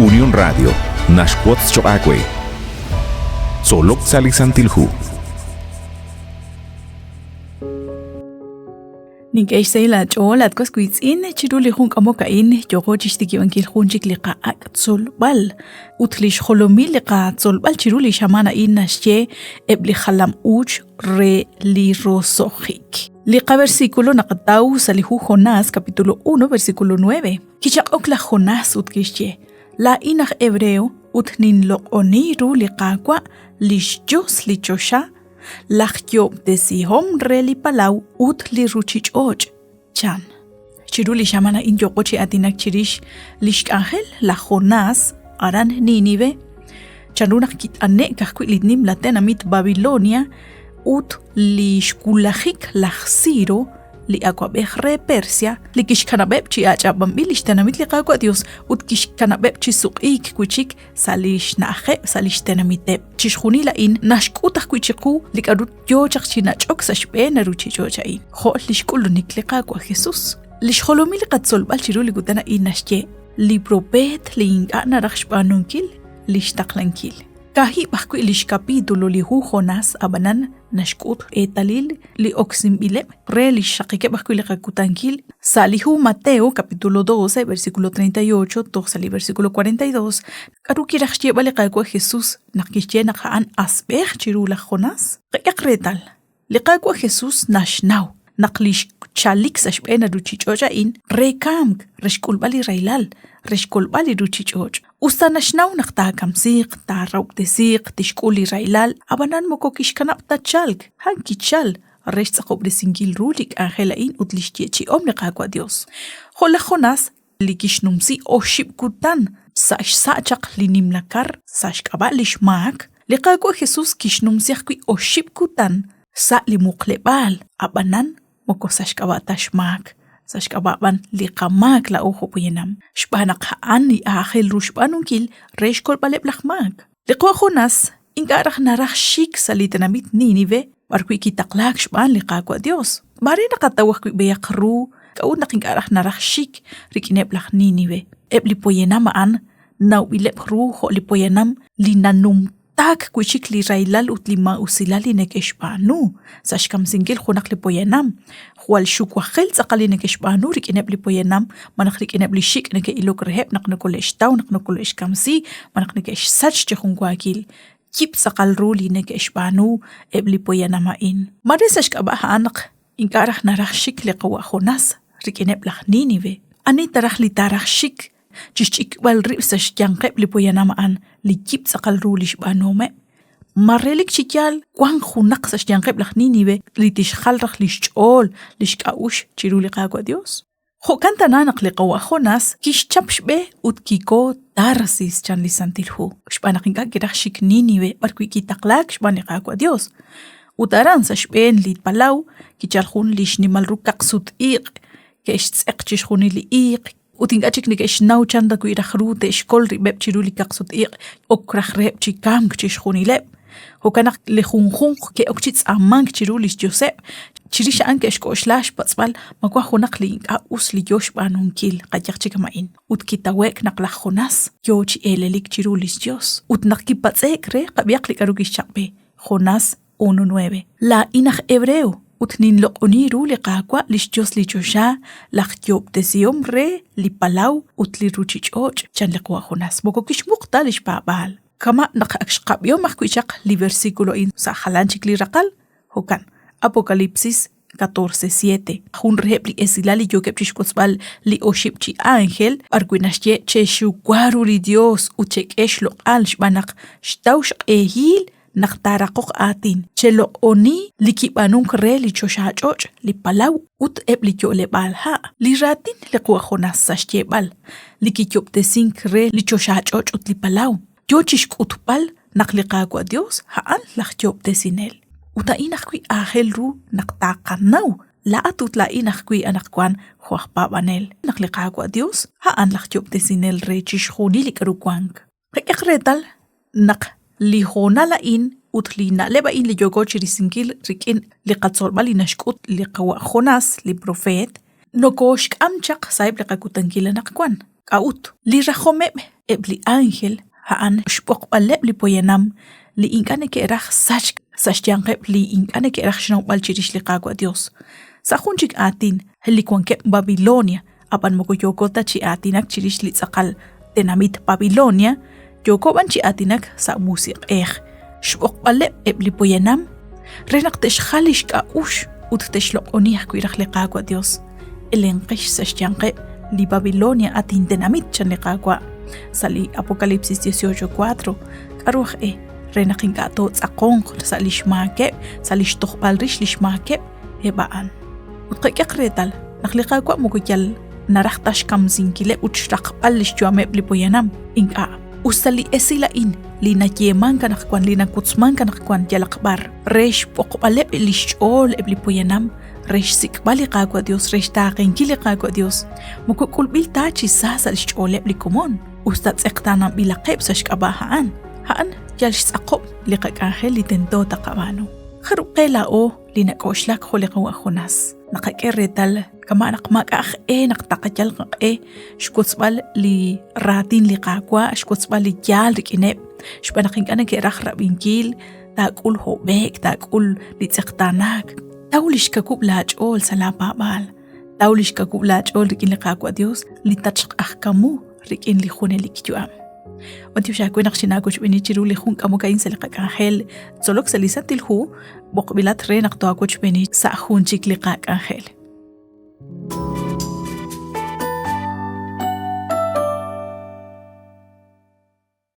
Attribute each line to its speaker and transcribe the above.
Speaker 1: Unión Radio naxwotz choq' aawe. Tzolok sa' li Santil Hu.
Speaker 2: Nink'e xsahil aach'ool at was wiitz'in chiru li jun k'amok a'in yooqo chixtikib'ankil jun chik li qa'ak' tzolb'al ut li xjolomil li qatzolb'al chiru li xamaan a'in naxye eb' li jalam-uuch re li roso'jik. Li qaversículo naqataw sa' li hu Jonás capítulo 1 versículo 9. Kichaq'ok laj Jonás ut kixye, Laa'in aj Hebreo ut ninloq'oni ru li Qaawa' li xYos li choxa, laj yoob'tesihom re li palaw ut li ruuchich'och', chan. Chiru li xamaan a'in yooqo chi aatinak chirix li xk'anjel laj Jonás aran Nínive, chanru naq kit'ane'k ajwi' li nimla tenamit Babilonia ut li xwulajik laj Ciro li awab'ej re Persia, li kixkanab'eb' chi ach'ab'anb'il li xtenamit li Qaawa' Dios ut kixkanab'eb' chi suq'iik wi' chik sa' li xna'ajeb' sa' li xtenamiteb'. Chixjunil a'in naxk'ut ajwi' chiqu li k'aru yoo chaq chi nach'ok sa' xb'een li ruuchich'och' a'in, jo' li xk'ulunik li Qaawa' Jesus. Li xjolomil li qatzolb'al chiru li kutan a'in naxye li propeet li ink'a' naraj xb'aanunkil li xtaqlankil. Kaahib' ajwi' li xkapitulo li hu Jonás ab'anan naxk'ut eetalil li oksinb'ileb' re li xraqikeb' ajwi' li qakutankil sa' li hu Mateo capítulo 12 versículo 38 toj sa' li versículo 42 k'aru kiraj xyeeb'al li Qaawa' Jesús naq kixye naq a'an asb'ej chiru laj Jonás? Qak'ehaq reetal, li Qaawa' Jesús naxnaw naq li xchalik sa' xb'een li ruuchich'och' a'in re kamk, re xk'ulb'al li rahilal, re xkolb'al li ruuchich'och'. Usta naxnaw naq taakamsiiq, taarahob'tesiiq, tixk'ul li rahilal, ab'anan moko kixkanab' ta chalk, a'an kichalk re xtz'aqob'resinkil ru li k'anjel a'in ut li xyeechi'om li Qaawa' Yos. Jo' laj Jonás li kixnumsi oxib' kutan sa' xsa' chaq li nimla kar sa' xk'ab'a' li xmaak, li Qaawa' Jesús kixnumsi ajwi' oxib' kutan sa' li muqleb'aal, ab'anan moko sa' xk'ab'a' ta xmaak, sa' xk'ab'a' b'an li qamaak laa'o jo' poyanam, xb'aan naq a'an li aajel ru xb'aanunkil re xkolb'aleb' laj maak. Li qawa' Jonás ink'a' raj naraj xik sa' li tenamit Nínive b'arwi' kitaqlaak xb'aan li Qaawa' Yos. Maare naqataw ajwi' b'ayaq ru k'a'ut naq ink'a' raj naraj xik rik'ineb' laj Nínive. Eb' li poyanam a'an nawb'ileb' ru jo' li poyanam li nanumtaak wi' chik li rahilal ut li maa'usilal li neke'xb'aanu sa' xkamsinkil junaq li poyanam. Jwal xuwajel tz'aqal li neke'xb'aanu rik'ineb' li poyanam malaj rik'ineb' li xik' neke'ilok reheb' naq nokole'xtaw, naq nokole'xkamsi malaj neke'xsach chi junwaakil. Yib' tz'aqal ru li neke'xb'aanu eb' li poyanam a'in. Maare sa' xk'ab'a' a'an naq ink'a' raj naraj xik li qawa' Jonás rik'ineb' laj Nínive. Ani ta raj li taaraj xik chi xch'ikb'al rib' sa' xyanqeb' li poyanam a'an li yib' tz'aqal ru li xb'aanuhomeb'? Ma relik chi yaal wank junaq sa' xyanqeb' laj Nínive li tixjal raj li xch'ool, li xk'a'uxl chiru li Qaawa' Yos? Jo'kan tana naq li qawa' Jonás kixchap xb'e ut kiko Tarsis chan li Santil Hu, xb'aan naq ink'a' kiraj xik Nínive b'arwi' kitaqlaak xb'aan li Qaawa' Yos. Ut aran sa' xb'een li palaw kichalk jun li xnimal ru kaqsut-iq', ke'xtz'eq chixjunil li iiq ut ink'a' chik neke'xnaw chan ta wi' raj ru te'xkol rib'eb' chiru li kaqsut-iq' ok raj reheb' chi kamk chixjunileb'. Jo'kan naq li junjunq ke'ok chi tz'aamank chiru li xyoseb', chirix a'an ke'xk'oxla xpatz'b'al ma wank junaq li ink'a' us li yo xb'aanunkil, qayehaq chi kama'in. Ut kitawe'k naq laj Jonás yo chi elelik chiru li xyos. Ut naq kipatz'e'k re, qab'ihaq li k'aru kixchaq'b'e, Jonás 1:9. Laa'in aj Hebreo ut ninloq'oni ru li Qaawa' li xYos li choxa, laj yoob'tesihom re li palaw ut li ruuchich'och', chan li qawa' Jonás. Moko kixmuq ta li xpaab'aal. Kama' naq ak xqab'ihom ajwi' chaq li versículo a'in sa' jalan chik li raqal, jo'kan, Apocalipsis 14:7, jun reheb' li esilal li yookeb' chixwotzb'al li oxib' chi ángel, b'arwi' naxye chexuwa ru li Dios ut chek'e xloq'al xb'aan naq xtaw xq'ehil naq taaraqoq aatin. Cheloq'oni li kib'aanunk re li choxach'och', li palaw ut eb' li yo'leb'aal ha'. Li raatin li qawa' Jonás sa' xyeeb'al li kiyob'tesink re li choxach'och' ut li palaw, yo chi xk'utb'al naq li Qaawa' Yos a'an laj Yoob'tesinel. Ut a'in ajwi' aajel ru naq taaqanaw laa'at ut laa'in ajwi' anaqwan jo' aj paab'anel naq li Qaawa' Yos a'an laj Yoob'tesinel re chixjunil li k'aru wank. Qak'ehaq reetal naq li hoonal a'in ut li na'leb' a'in li yooko chirisinkil rik'in li qatzolb'al li naxk'ut li qawa' Jonás, li profeet, nokooxk'am chaq sa'eb' li qakutankil anaqwan. K'a'ut? Li rajomeb' eb' li ánjel a'an xb'oqb'aleb' li poyanam li ink'a' neke'raj sachk sa' xyanqeb' li ink'a' neke'raj xnawb'al chirix li Qaawa' Yos. Sa' jun chik aatin, li wankeb' Babilonia, ab'an moko yooko ta chi aatinak chirix li tz'aqal tenamit Babilonia, yooko b'an chi aatinak sa' musiq'ej, xb'oqb'aleb' eb' li poyanam re naq te'xjal li xk'a'uxl ut te'xloq'oni ajwi' raj li Qaawa' Yos. Elenqex sa' xyanqeb' li Babilonia at intenamit, chan li Qaawa' sa' li Apocalipsis 18:4. K'aru aj e re naq ink'a' tootz'aqonq sa' li xmaakeb', sa' li xtojb'al rix li xmaakeb' eb' a'an. Ut qak'ehaq reetal naq li Qaawa' moko yal naraj ta xkamsinkileb' ut xraqb'al li xyu'ameb' li poyanam, ink'a'. Usta li esil a'in li nayeemank anaqwan, li nawotzmank anaqwan yalaq b'ar, re xb'oqb'aleb' li xch'ool eb' li poyanam, re xsik'b'al li Qaawa' Dios, re xtaaqenkil li Qaawa' Dios, moko k'ulb'il ta chi sa sa' li xch'ooleb' li komon, usta tz'eqtaananb'ilaqeb' sa' xk'ab'a' a'an. A'an yal xtz'aqob' li qak'anjel li tento taqab'aanu. Jarub' qe laa'o li nak'oxlak jo' li qawa' Jonás? Naqak'e reetal kama' naq maak'a' aj e naq taqayal qaq'e xwotzb'al li raatin li Qaawa', xwotzb'al li yaal rik'ineb', xb'aan naq ink'a' neke'raj rab'inkil, taak'ul hob'e'k, taak'ul li tz'eqtaanaak. Taw lix kawub' laach'ool sa' laa paab'aal. Taw lix kawub' laach'ool rik'in li Qaawa' Dios li tatxq'ajkamu rik'in li junelik yu'am. B'antiox aawe naq xinaawochb'eeni chiru li jun k'amok a'in sa' li qak'anjel Tzolok sa' li Santil Hu, b'oqb'ilat re naq toawochb'eeni sa' jun chik li qak'anjel.